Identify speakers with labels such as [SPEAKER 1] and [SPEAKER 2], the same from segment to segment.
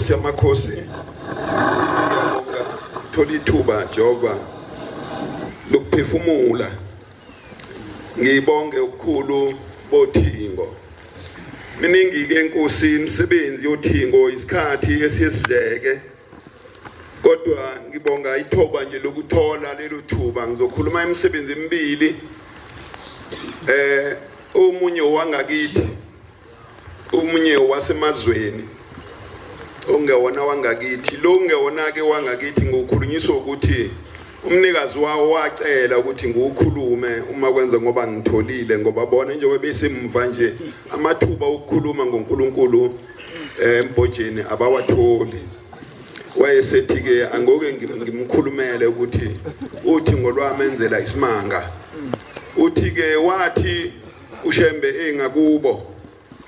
[SPEAKER 1] Nkosi yamakhosi, ngiyabonga thola ithuba Jehova lokuphefumula. Ngibonge ukukhulu bothingo. Miningi ke Nkosi imisebenzi yothingo isikhathi esiyesidleke. Kodwa ngibonga ithoba nje lokuthola lelo thuba ngizokhuluma imisebenzi emibili. Omunye owangakithi omunye wasemazweni ongewona wangakithi lo ungewona ke wangakithi ngokukhulunyiswa ukuthi umnikazi wawo wacela ukuthi ngiwukhulume uma kwenza ngoba ngitholile ngoba bona njengoba besemva nje amathuba okukhuluma ngoNkulunkulu embhojeni abawatholi. Wayesethi ke angoke ngimkhulumele ukuthi uthi ngolwami enzela isimanga. Uthi ke wathi uShembe engakubo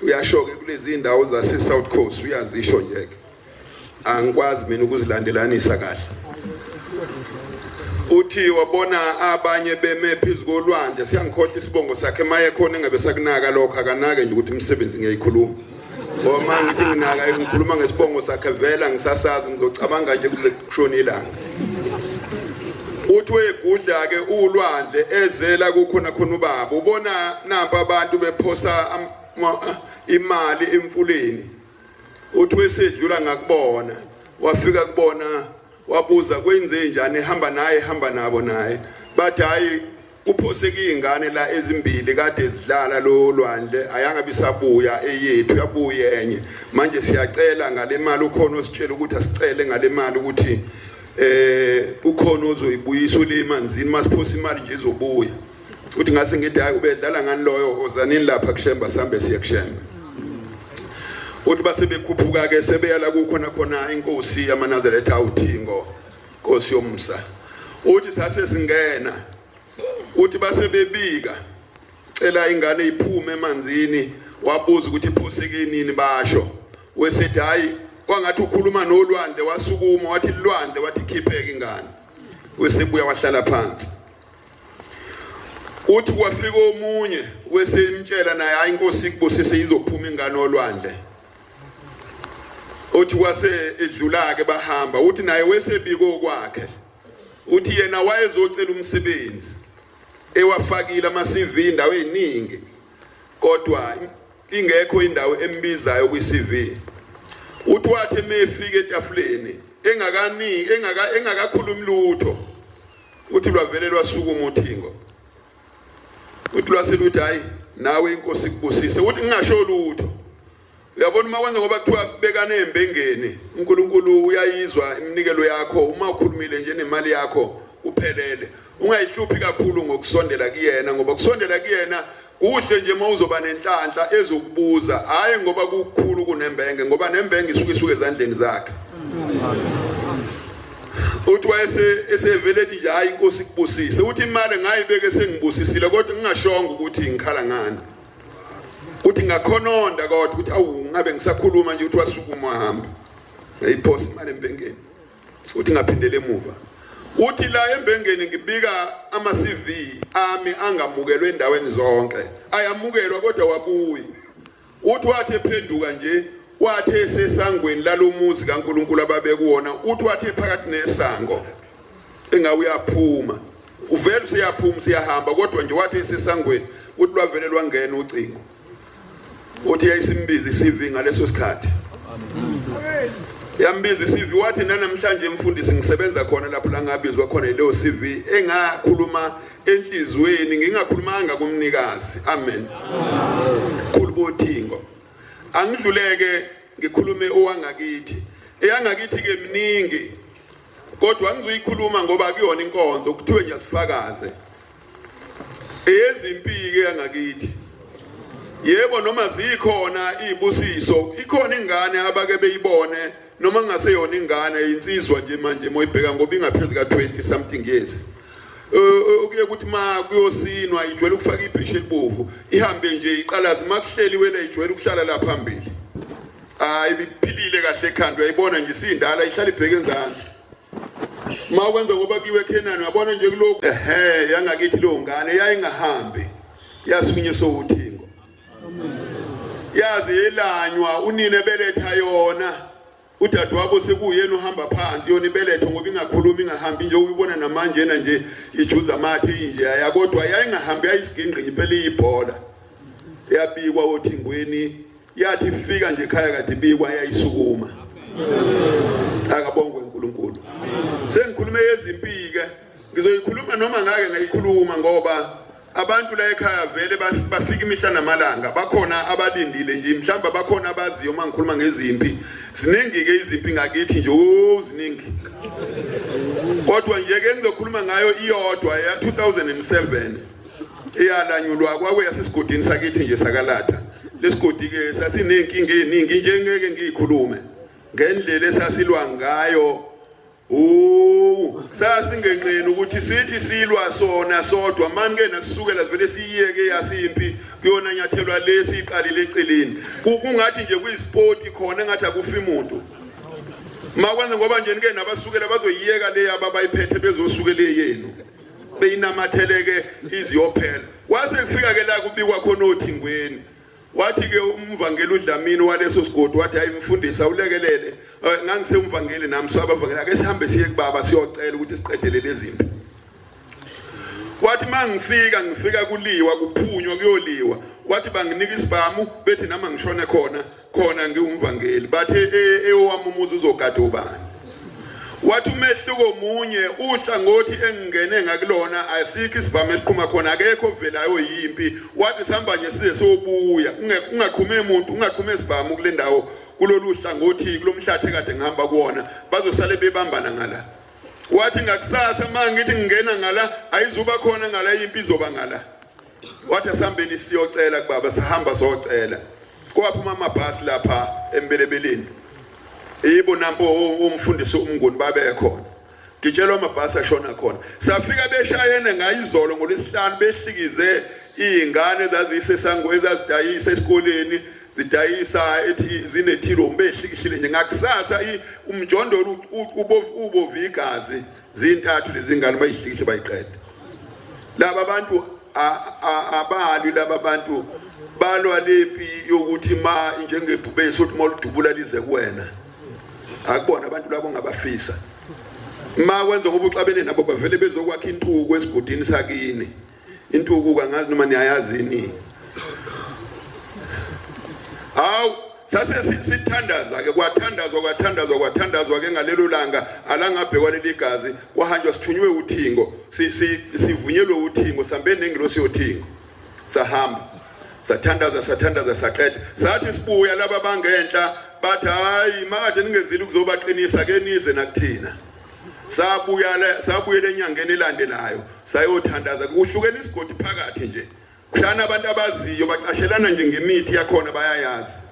[SPEAKER 1] uyasho ke kulezi indawo zase South Coast uyazisho nje ke angikwazi mina ukuzilandelanisa kahle. Uthi wabona abanye beme phezu kolwandle, siyangikhohlwa isibongo sakhe, maye khona engabe sakunaka lokho, akanake nje ukuthi imisebenzi ngiyayikhuluma ngoba uma ngithi nginaka ngikhuluma ngesibongo sakhe vela ngisasazi ngizocabanga nje kuze kushone ilanga. Uthi wegudla ke ulwandle ezela kukhona khona ubaba ubona nampa abantu bephosa imali emfuleni. Uthi wesedlula ngakubona wafika kubona wabuza kwenze njani ehamba naye ehamba nabo naye bathi hayi kuphoseke izingane la ezimbili kade zidlala lo lwandle ayangabe isabuya eyethu yabuya enye manje siyacela ngale mali ukhona ositshela ukuthi asicele ngale mali ukuthi ukhona ozoyibuyisa ule emanzini masiphosa imali nje izobuya. Uthi ngase ngithi hayi ubedlala ngani loyo ozanini lapha kuShemba sambe siye kuShemba. Uthi base bekhuphuka ke sebeya la kukhona khona inkosi yamaNazaretha uThingo Nkosi yomsa. Uthi sase singena uthi base bebika cela ingane iphume emanzini wabuza ukuthi iphoseke nini basho wesethi hayi kwangathi ukhuluma nolwandle wasukuma wathi lwandle wathi khipheke ingane wesebuya wahlala phansi. Uthi kwafika omunye wesemtshela naye hayi inkosi ikubusise izophuma ingane olwandle. Uthi kwase edlula ke bahamba uthi naye wesebiko kwakhe uthi yena wayezocela umsebenzi ewafakile ama CV indawo eziningi kodwa ingekho indawo embizayo kwi CV. Uthi wathi emefika etafuleni engakani engaka engakakhulumi lutho uthi lwavele lwasukuma uthingo uthi lwase luthi hayi nawe inkosi ikubusise uthi ngingasho lutho. Uyabona uma kwenza ngoba kuthiwa bekane embengeni uNkulunkulu uyayizwa iminikelo yakho uma ukhulumile nje nemali yakho uphelele ungayihluphi kakhulu ngokusondela kuyena ngoba kusondela kuyena kuhle nje uma uzoba nenhlanhla ezokubuza hayi ngoba kukhulu kunembenge ngoba nembenge isuke isuke ezandleni zakhe. Uthi wayese esevele ethi nje hayi inkosi ikubusise uthi imali ngayibeke sengibusisile kodwa ngingashongo ukuthi ngikhala ngani. Uthi ngakhononda kodwa ukuthi awu ngabe ngisakhuluma nje uthi wasukuma wahamba ngayiphosa imali embengeni uthi ngaphindela emuva. Uthi la embengeni ngibika ama CV ami angamukelwe endaweni zonke ayamukelwa kodwa wabuyi. Uthi wathi ephenduka nje wathi esesangweni lalomuzi kaNkuluNkulu ababekuwona uthi wathi phakathi nesango engawe uyaphuma uvele useyaphuma useyahamba kodwa nje wathi esesangweni uthi lwavele lwangena ucingo uthi yayisimbiza iCV ngaleso sikhathi yambiza iCV wathi nanamhlanje mfundisi ngisebenza khona lapho la ngabizwa khona leyo CV engakhuluma enhlizweni ngingakhulumanga kumnikazi. Amen. Khulu bothingo angidluleke ngikhulume owangakithi eyangakithi ke miningi kodwa angizuyikhuluma ngoba kuyona inkonzo kuthiwe nje asifakaze eyezimpike yangakithi. Yebo noma zikhona izibusiso ikhona ingane abake beyibone noma ngaseyona ingane insizwa nje manje moyibheka ngoba ingaphezulu ka 20 something years okuye ukuthi ma kuyosinwa ijwayele ukufaka ibheshe elibovu ihambe nje iqalaze makuhleliwe le ijwayele ukuhlala la phambili hayi ibiphilile kahle ekhanda uyayibona nje isindala ihlala ibheke enzansi ma kwenza ngoba kiwe eKhenani uyabona nje kulokhu ehe yangakithi leyo ngane yayingahambi yasukunye sowuthingo yazi yelanywa unina ebeletha yona. Udadewabo sekuyena uhamba phansi yona ibeletho ngoba ingakhulumi ingahambi nje uyibona namanje na nje ijuza amathe inje yaya kodwa yayingahambi yayisigingqi impela iyibhola. Yabikwa othingweni yathi ifika nje ekhaya kade ibikwa yayisukuma. Akabongwe uNkulunkulu. Sengikhulume yezimpike ngizoyikhuluma noma ngake ngayikhuluma ngoba Abantu la ekhaya vele bafika imihla namalanga, bakhona abalindile nje, mhlawumbe bakhona abaziyo uma ngikhuluma ngezimpi. Ziningi-ke izimpi ngakithi nje, oh ziningi. Kodwa nje ke ngizokhuluma ngayo iyodwa ya 2007 eyalanyulwa kwakuyasesigodini sakithi nje sakaLatha. Lesigodi ke sasinenkinga eziningi nje ngeke ngiyikhulume ngendlela esasilwa ngayo. Oh, sasingenqeni ukuthi sithi silwa sona sodwa mani ke nasisukela sivele siyiyeke yasimpi kuyona nyathelwa lesi iqalile eceleni. Kungathi nje kuyisport khona engathi akufi umuntu. Makwenza ngoba nje nike nabasukela bazoyiyeka le ababayiphethe bezosukela eyenu. Beyinamatheleke iziyophela. Kwase kufika ke la kubikwa khona othingweni. Wathi-ke umvangeli uDlamini waleso sigodi wathi hayi mfundisi awulekelele eh, ngangisemvangeli nami sabavangeli ake sihambe siye kubaba siyocela ukuthi siqedele lezi mpi. Wathi mangifika ngifika kuliwa kuphunywa kuyoliwa wathi banginika isibhamu bethi nama ngishone khona khona ngiwumvangeli bathe e, ewami umuzi uzogada ubani wathi umehluko munye uhlangothi engingene ngakulona asikho isibhamu esiqhuma khona akekho ovelayo yimpi wathi sihamba nje size sobuya ungaqhume muntu ungaqhume isibhamu kule ndawo kulolu hlangothi kulomhlathi ekade ngihamba kuwona bazosale bebambana ngala wathi ngakusasa uma ngithi ngingena ngala ayizuba khona ngala impi izoba ngala wathi asihambeni siyocela kubaba sahamba socela kwaphuma amabhasi lapha embelebeleni yibo nampo umfundisi umnguni babekhona ngitshelwa amabhasi ashona khona safika beshayene ngayizolo ngolwesihlanu behlikize iy'ngane ezazisesango ezazidayisa esikoleni zidayisa ethi zinethilomu behlikihlile nje ngakusasa umjondolo ubovu igazi zintathu lezi ngane bayihlikihle bayiqeda laba bantu abalwi laba bantu balwa lempi yokuthi ma njengebhubesi uthi moludubula lize kuwena akubona abantu labo ngabafisa ma kwenza ngoba uxabene nabo bavele bezokwakha intuku esigodini sakini intuku kangazi noma niyayazini hawu sase sithandaza ke kwathandazwa kwathandazwa kwathandazwa ke ngalelo langa alangabhekwa leli gazi kwahanjwa sithunywe uthingo sivunyelwe uthingo sambe nengilosi yothingo sahamba sathandaza sathandaza saqeda sathi sibuya laba bangenhla bathi hayi makade ningezile ukuzobaqinisa ke nize nakuthina sabuya sabuyela enyangeni elandelayo sayothandaza kuhlukene isigodi phakathi nje kushana abantu abaziyo bacashelana nje ngemithi yakhona bayayazi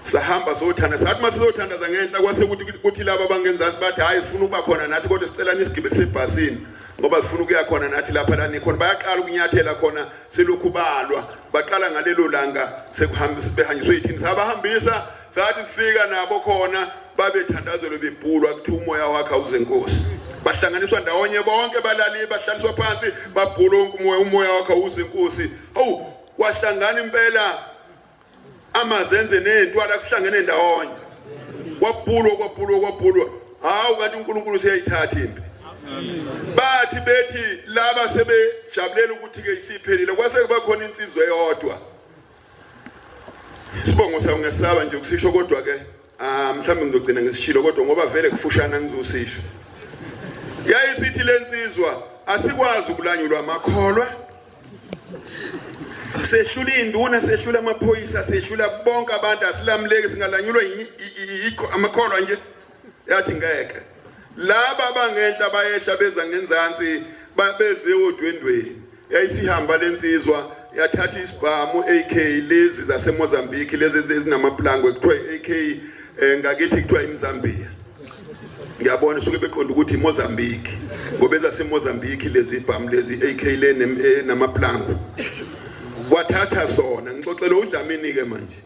[SPEAKER 1] sahamba sothanda sathi uma sizothandaza ngenhla kwase kuthi kuthi laba abangenzansi bathi hayi sifuna ukuba khona nathi kodwa sicela nisigibele sebhasini ngoba sifuna ukuya khona nathi lapha la nikhona bayaqala ukunyathela khona selokhu balwa baqala ngalelo langa sekuhambisa behanjiswe yithini sabahambisa sathi sifika nabo khona babethandazelwe bebhulwa kuthiwa umoya wakhe awuze nkosi bahlanganiswa ndawonye bonke balali bahlaliswa phansi babhulwa wonke umoya umoya wakhe awuze nkosi awu kwahlangana impela amazenze ney'ntwala kuhlangene ndawonye kwabhulwa kwabhulwa kwabhulwa hawu kanti uNkulunkulu useyayithatha impi bathi bethi laba sebejabulela ukuthi ke isiphelile kwase kuba khona insizwa eyodwa isibongo sayo ngesaba nje ukusisho kodwa ke ah mhlawumbe ngizogcina ngisishilo kodwa ngoba vele kufushana ngizosisho yayisithi lensizwa asikwazi ukulanyulwa amakholwa sehlula induna sehlula amaphoyisa sehlula bonke abantu asilamuleki singalanyulwa amakholwa nje yathi ngeke laba abangenhla bayehla beza ngenzansi beze odwendweni yayisihamba lensizwa yathatha isibhamu AK lezi zaseMozambique lezi ezinamaplangwe kuthiwa AK eh, ngakithi kuthiwa iMzambia ngiyabona suke beqonda ukuthi iMozambique ngoba ezaseMozambique lezi ibhamu lezi AK le eh, namaplangwe wathatha sona ngixoxela uDlamini ke manje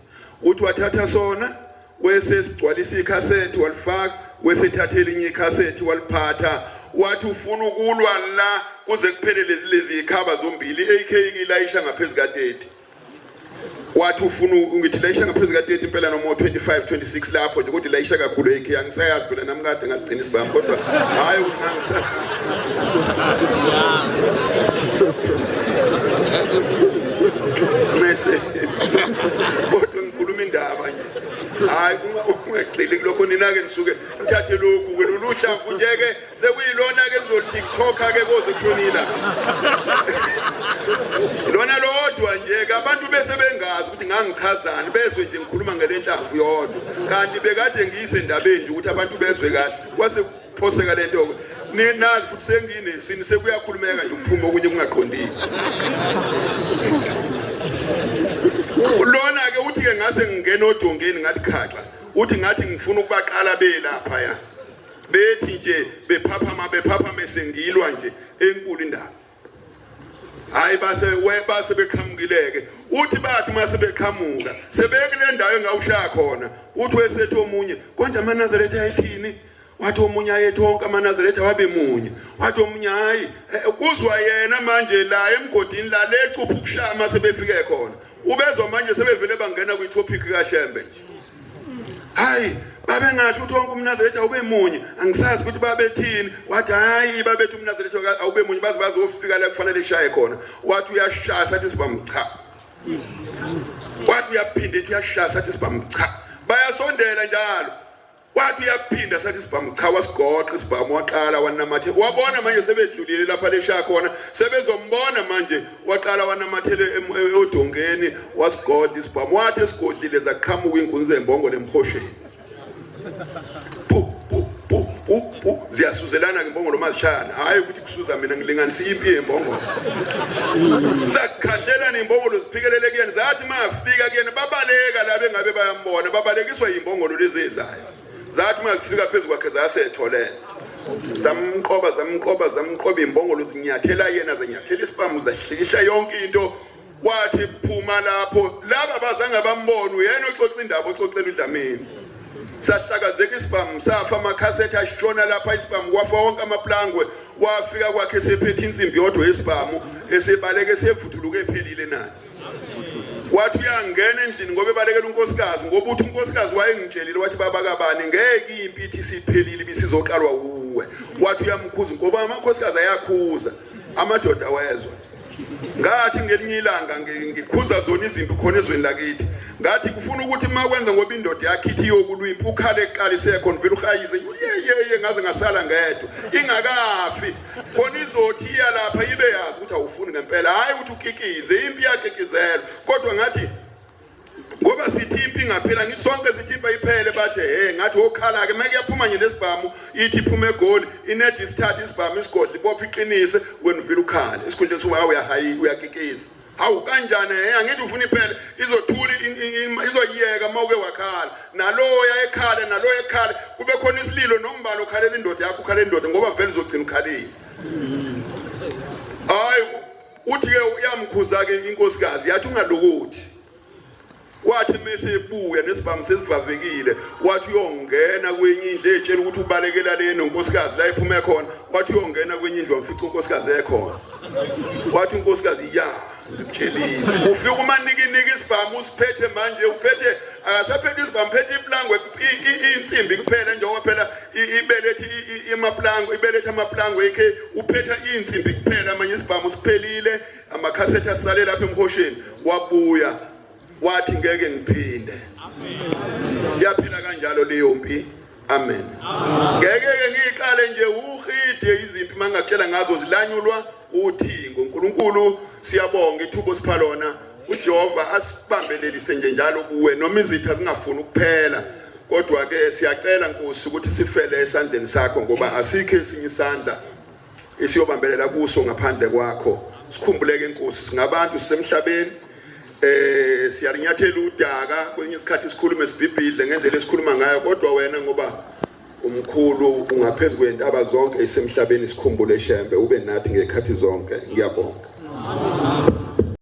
[SPEAKER 1] uthi wathatha sona wese sigcwalisa ikhasethi walifaka wesethatha elinye ikhasethi waliphatha wathi ufuna ukulwa la kuze kuphele lezi ikhaba zombili i-AK ilayisha ngaphezu ka-30 Wathi ufuna ngithi layisha ngaphezu ka-30 impela noma 25 26 lapho nje, kodwa layisha kakhulu AK. Angisayazi phela nami, kade ngasigcina isibhamu, kodwa hhayi ukuthi ngangisa mese, kodwa ngikhuluma indaba nje. Hhayi, ungagxili kulokho nina-ke, nisuke nithathe lokhu-ke lolu hlamvu nje-ke, sekuyilona-ke lizoli-TikTok-ke koze kushonile lona lodwa nje-ke, abantu bese bengazi ukuthi ngangichazani, bezwe nje ngikhuluma ngale nhlamvu yodwa, kanti bekade ngiyisendabeni nje ukuthi abantu bezwe kahle, kwase kuphoseka le nto-ke. Ninazi futhi senginesini, sekuyakhulumeka nje, ukuphuma okunye kungaqondile. Lona-ke uthi-ke ngase ngingena odongeni, ngathi khaxa, uthi ngathi ngifuna ukubaqala belaphaya, bethi nje bephaphama bephaphame, sengilwa nje enkulu indaba. Hayi, base we base beqhamukileke. Uthi bathi mase beqhamuka sebekule ndawo engawushaya khona, uthi wesethi omunye, konje amaNazaretha ayithini? Wathi omunye, ayethi wonke amaNazaretha wabe munye. Wathi omunye, hayi, kuzwa yena manje la emgodini la lecupha ukushaya mase befike khona, ubezwa manje sebevele bangena kwi-topic kaShembe nje. Hayi, babengasho ukuthi wonke umNazaretha awube munye, angisazi ukuthi babethini. Wathi hayi, babethi umNazaretha awube munye, baze bazofika la kufanele ishaye khona. Wathi uyashaya, sathi sibhamu cha. Wathi uyaphinda, ethi uyashaya, sathi sibhamu cha. Bayasondela njalo. Wathi uyaphinda, sathi isibhamu cha, wasigoqa isibhamu, waqala wanamathe, wabona manje sebedlulile lapha leshaya khona, sebezombona manje, waqala wanamathele odongeni, wasigodla isibhamu. Wathi esigodlile, zaqhamuka inkunzi zembongolo emhosheni, pu pu pu pu pu, ziyasuzelana ke imbongolo mazishayana. Hhayi ukuthi kusuza mina, ngilinganisa impi yembongolo. Zakhahlelana imbongolo, ziphikelele kuyena, zathi mafika kuyena babaleka la bengabe bayambona, babalekiswa yimbongolo lezi ezayo. Zathi mazifika phezu kwakhe zasetholene, zamqoba zamqoba zamqoba imbongolo, zinyathela yena, zinyathela isibhamu, zahlikihla yonke into. Wathi phuma lapho, laba bazange bambone, uyena oxoxa indaba, oxoxela uDlamini. Sahlakazeka isibhamu, safa amakhasethi ashona lapha isibhamu, kwafa wonke amaplangwe. Wafika kwakhe sephethe insimbi yodwa yesibhamu, esebaleka esevuthuluke ephelile naye. Wathi uyangena endlini ngoba ebalekela unkosikazi, ngoba uthi unkosikazi wayengitshelile, wathi baba kabani, ngeke impi ithi isiphelile ibisizoqalwa wuwe. Wathi uyamkhuza, ngoba amakhosikazi ayakhuza, amadoda awezwa. Ngathi ngelinye ilanga ngikhuza zona izimpi khona ezweni lakithi, ngathi kufuna ukuthi uma kwenza, ngoba indoda yakhe ithi iyokulwa impi, ukhale kuqala isekhona, vele uhayize yeyeye, ngaze ngasala ngedwa ingakafi khona, izothi iya lapha ibe yazi ukuthi awufuni ngempela, hhayi ukuthi ukikize impi iyakikizelwa. Kodwa ngathi ngoba sithi impi ingaphela, ngithi sonke sithi impi ayiphele, bathe he, ngathi wokhala-ke uma kuyaphuma nje nesibhamu, ithi iphume egoli inedi, isithathe isibhamu, isigodla, ibophe, iqinise, wena uvile ukhale esikhundleni sokuba uyahayi uyakikiza. Hawu, kanjani? He, angithi ufuna iphele, izothula, izoyiyeka uma uke wakhala, naloya ekhale, naloya ekhale, kube khona isililo nombalo, ukhalela indoda yakho, ukhalela indoda, ngoba vele uzogcina ukhalile. Hayi, uthi-ke uyamkhuza-ke inkosikazi, yathi ungalokothi. Wathi mese ebuya nesibhamu sesivavekile, wathi uyongena kwenye indlu, etshela ukuthi ubalekela le nonkosikazi la ephume khona. Wathi uyongena kwenye indlu, wamfica unkosikazi ekhona. Wathi unkosikazi, ya, ngikutshelile. Ufika umanikiniki, isibhamu usiphethe manje, uphethe, akasaphethe isibhamu, phethe iplangwe, insimbi kuphela, njengoba phela ibelethe amaplangwe, ibelethe amaplangwe ekhe, uphethe insimbi kuphela manje, isibhamu siphelile, amakhasethi asale lapha emhosheni. Wabuya wathi ngeke ngiphinde. Yaphela kanjalo leyo mpi. Amen. Ngeke ke ngiyiqale nje uhide izimpi mangakutshela ngazo, zilanyulwa uthingo. uNkulunkulu, siyabonga ithuba osipha lona. uJehova asibambelelise nje njalo kuwe, noma izitha zingafuni ukuphela, kodwa ke siyacela Nkosi ukuthi sifele esandleni sakho, ngoba asikho esinye isandla esiyobambelela kuso ngaphandle kwakho. Sikhumbuleke Nkosi, singabantu, sisemhlabeni, siyalinyathela udaka, kwenye isikhathi sikhulume sibhibhidle ngendlela esikhuluma ngayo, kodwa wena ngoba umkhulu ungaphezulu kwentaba zonke isemhlabeni, sikhumbule Shembe, ube nathi ngekhathi zonke. Ngiyabonga.